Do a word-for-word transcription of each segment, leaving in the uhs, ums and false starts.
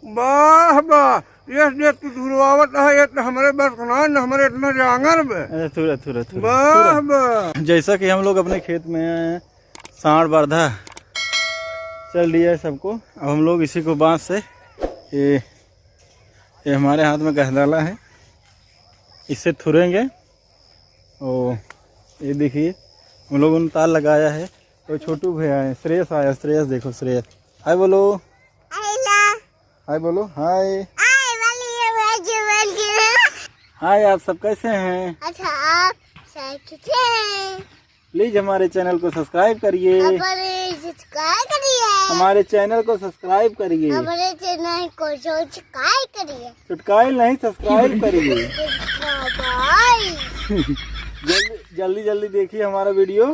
वाह, वाह, ये देख तू धुरवावत है, ये तो हमरे बस का ना, न हमरे इतना जांगर बे। अरे, थोड़ा, थोड़ा, थोड़ा, वाह, थोड़ा। वाह। जैसा कि हम लोग अपने खेत में सांड़ बांधा चल दिया है सबको, अब हम लोग इसी को बांस से, ये, ये हमारे हाथ में गहदाला है, इससे थुरेंगे। ओ, ये देखिए, हम लोगों ने तार लगाया है। तो छोटू भैया है, श्रेयस आया, श्रेयस देखो, श्रेयस। हाय बोलो। हेलो। हाय बोलो, हाय। हाय, बोलिए, बोलिए, बोलिए। हाय, आप सब कैसे हैं? अच्छा, आप सब कैसे हैं? प्लीज हमारे चैनल को सब्सक्राइब करिए। हमारे सब्सक्राइब करिए। हमारे चैनल को सब्सक्राइब करिए। हमारे चैनल को सब्सक्राइब करिए। सब्सक्राइब नहीं, सब्सक्राइब करिए। सब्सक्राइब। जल्दी, जल्दी, जल्दी देखिए हमारा वीडियो।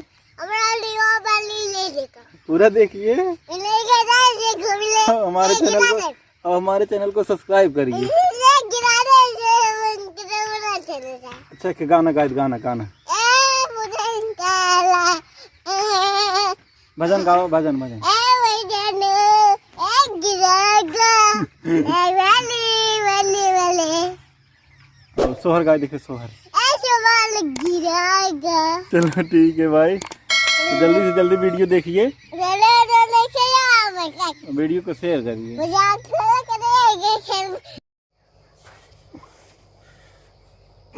हमारा वीडियो वाली ले लेगा। पूरा देखिए। ले लेगा, ये घूम ले। हाँ, हमारे ये चैनल को, गिरा दे। अब हमारे चैनल को सब्सक्राइब करिए। ये गिरा दे, ये गिरा दे, गिरा दे। अच्छा, कि गाना गाए, गाना, गाना। ए, मुझे इनका ला-, ए। भजन गाओ, भजन, भजन। ए, वही जानू, ए, गिरा दो। ए, वाली, वाली, वाली। और सोहर गाए, देखिए सोहर। ऐसे बाल गिराएगा। चलो ठीक है भाई, तो जल्दी से जल्दी वीडियो देखिए। जल्दी से देखिए, वीडियो को शेयर करिए। मजाक थोड़ा करेंगे, खेल।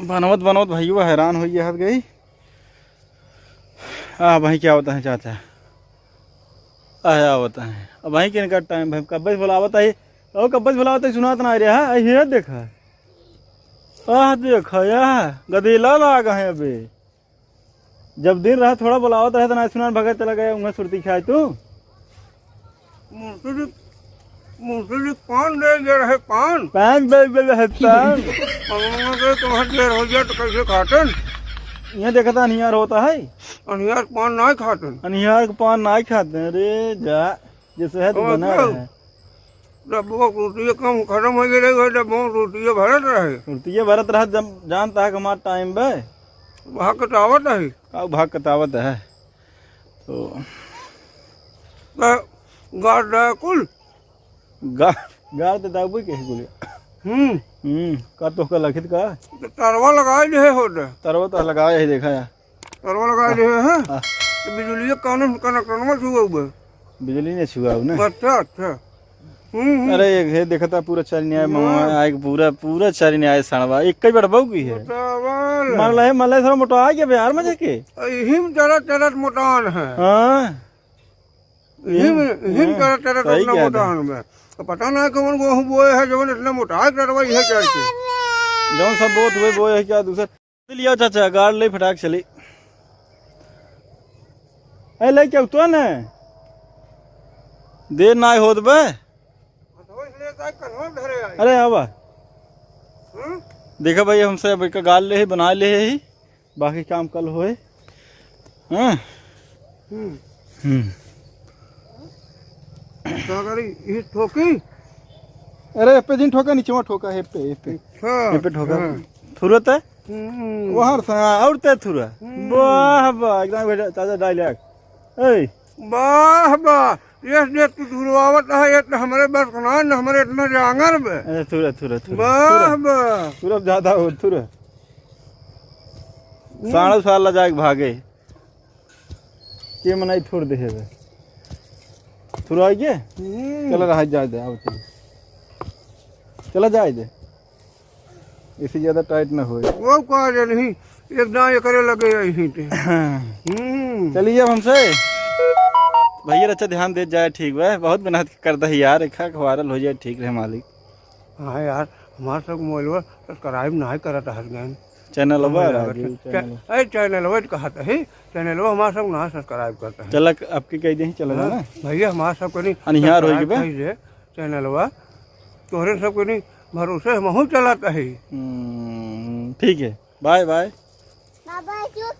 बनवत बनवत भैया हैरान हो गया हद गई। आ भाई क्या होता है चाचा? आया होता है। अब भाई किनका टाइम भाई कब्बे से बुलावत है। ओ कब्बे से बुलावत है, सुनात ना रहा है। ये देखा। आह, देखा या, गदेला लाग है अबे। जब दिन रहा थोड़ा बुलावत रहे तो ना सुनान भगत चला गया, उन्हें सुरती खाए तू। मुंशी जी, मुंशी जी पान दे गए रहे, पान। पान दे गए रहे, पान। पान दे तुम्हारे देर हो गया तो कैसे खातन? ये देखता अनियार होता है। अनियार पान ना खातन। अनियार के पान ना खाते हैं, अरे जा। जे सेहत और बना क्या? रहे। डब्बो रोटिये कम खत्म हो गए रहे, डब्बो रोटिये भरत रहे। रोटिये भरत रहे, जब जानता है कि हमारा टाइम बे। भाग कटावत है। का भाग कटावत है? तो तो गाड़ रहा कुल। गा-, गाड़ तो दाबू के है गोलिया। हम्म। हम्म, का तो का लखित का? तो तरवा लगाए रहे हो दे। तरवा तो लगाए है, देखा या। तरवा लगाए रहे हैं? हाँ। तो बिजुलिया कानून कनेक्शनवा छुआ हुआ है? बिजली नहीं छुआ हुआ ना? अच्छा, अच्छा। हम्म, हम्म। अरे, एक है, देखता पूरा चारी न्याय, हाँ। महुआ आए के पूरा, पूरा चारी न्याय सड़वा, एक कई बार बहू की है। बतावल। मान ला है, मान ला है, थोड़ा मोटा आ गया बिहार में जाके। यही में जरा, जरा मोटान है। हाँ। यही में, यही में हाँ, जरा, जरा सही अपना कहता है। मोटान में। तो पता ना कौन गेहूं बोए है, जवन इतना मोटा है, जरा वही है चढ़ के। जवन सब बोत हुए, बोए है क्या दूसरा? लिया चाचा, गाड़ ले फटाक चली। ए, ले के उतरा ने। देर ना होत बे। अरे आवा। हम्म? देखा भाई, हमसे अब एक गाड़ ले ही, बना ले ही, बाकी काम कल होए। हाँ? हम्म। हम्म। का करी? ई ठोकी? अरे, ए पे जिन ठोका, नीचे ठोका, ए पे, ए पे। अच्छा, ए पे ठोका। हाँ। थुरत है? हम्म। वहाँ से, हाँ, और ते थुरा। हम्म। वाह, वाह, एकदम बेटा, चाचा dialogue। ए। वाह, वाह, ये देख तू धुरवावत है, ये तो हमरे बस का ना, न हमरे इतना जांगर बे। अरे, थुरा, थुरा, थुरा, वाह, थुरा। वाह। थुरा ज्यादा हो, थुरा। हम्म। साढ़े साल ला जाए के भागे। के मनाई थोड़ दे हेबे। थुराई के? हम्म। चला रहा, जाए दे, आओ चल। चला जाए दे। इसी ज्यादा tight ना होए। वो का जे नहीं, एक दांव एकरे लगे यहीं पे। हाँ। हम्म। चलिए अब हमसे। भैया अच्छा ध्यान दे जाए, ठीक बा। बहुत मेहनत करता है यार, एक viral हो जाए, ठीक रहे मालिक। हाँ यार, हमार सब मोबाइलवा subscribe नाहीं करत हर गए। Channelवा हमारे राजू, लागत है। channel। चे-, ए, channelवा तो कहत है, channelवा हमार सब नाहीं subscribe करत है। चला, आपके कह दे, चला हाँ, जाना। भैया, हमार सब कनी अनिहार होई subscribe बे। कइले channelवा, तोहरे सब कनी भरोसे हमहू चलत है। हम्म, ठीक है, bye bye। बाबा, क्यों